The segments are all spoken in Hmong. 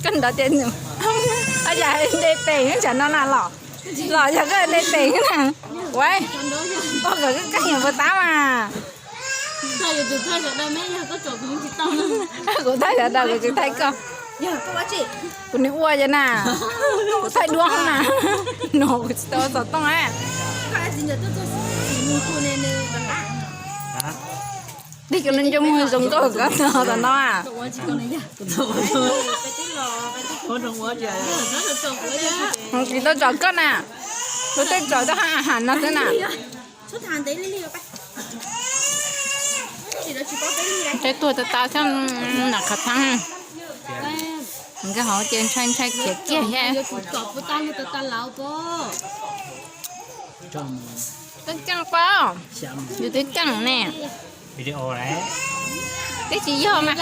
Koj ntawd tias nws, ua cas de pem nyob tsam no na los, los yog koj de pem na. Ua, koj kom koj koj nyiam puas tab mas. Kuv thaj sawv daws kuv tsis thaij koj. Kuv nws ua cas na, kuv thaij duab na. No kuv tsis tau xov tooj a. Tij cov nco mus zoo nkauj kov tom no a. Tsis tau tsom koj na, kuv tej tsom tau ha has no xwb na. Ntshai tuag tau tau xyov nam qhov thab. Nkawd hauv ces ntshai ntshai khiav kiag thiab. Koj ceeb pas, yus twb ceeb ne. Twb tsis yog mas.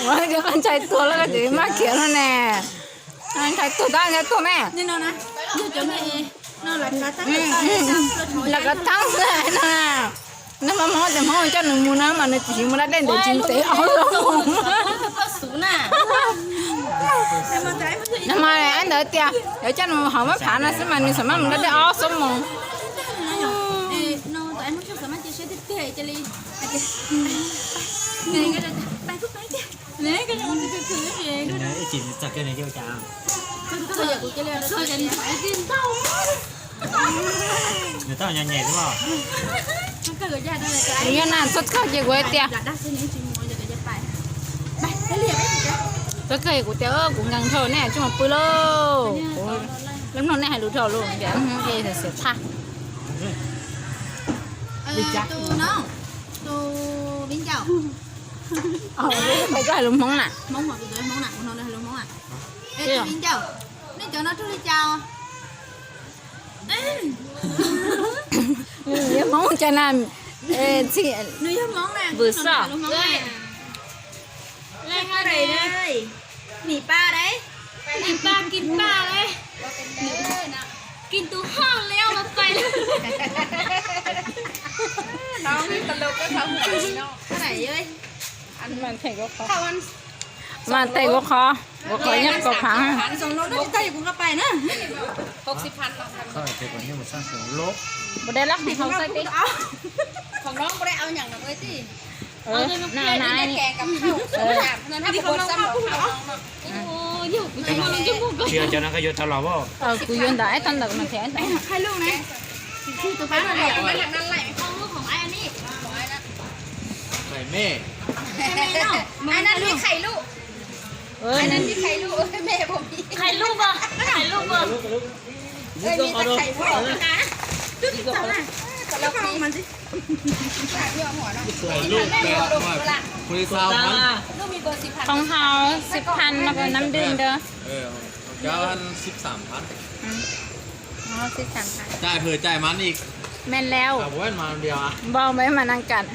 Ua, koj ntshai tuag lawm koj tseem maj khiav no ne. Ntshai tuag tab ntshai tuag me. Lawv kov thab xwb no. Nag hmo Hmoob ces Hmoob coj nws mus no mas nws tsis mus da dej ntawd tsis mus tev ob xuab moos. Nag hmo ab ntawd tias yuav coj nws mus hauv mab phav no xwb mas nws xam maj mus da dej ob xuab moos. Ib tsis txog kawg nws ua cas. Nws tau nyo nyem xwb. Kuv nyob na txog kawg ces kuv hais tias, txog kawg kuv tias kuv nkees dhau nej tsis mus pw lauj. Kuv lub nug nej hais lus dhau lawm ces xiam tshaj. Koj hais lus Hmoob na. Nej cov no raug li cas? Yog Hmoob cas na, vwm xoj. Nws pa dab, nws pa kis pa dab, kis tus hoj li os pais. Mas them kuv qhov, kuv qhov nyob kaum phav. Kuv dab lab kuv hau xaib teb. Tsis yog cov no koj yuav tau los as. Kuv yuav ntawm ib tog ntawm mas them ib tog. Qhais lub, qhais lub. Không hao xib phăn nó có nắm đưng đó. Không hao xib phăn. Cai phơi cai mắn đi. Men leo. Npau mej mas nang kam.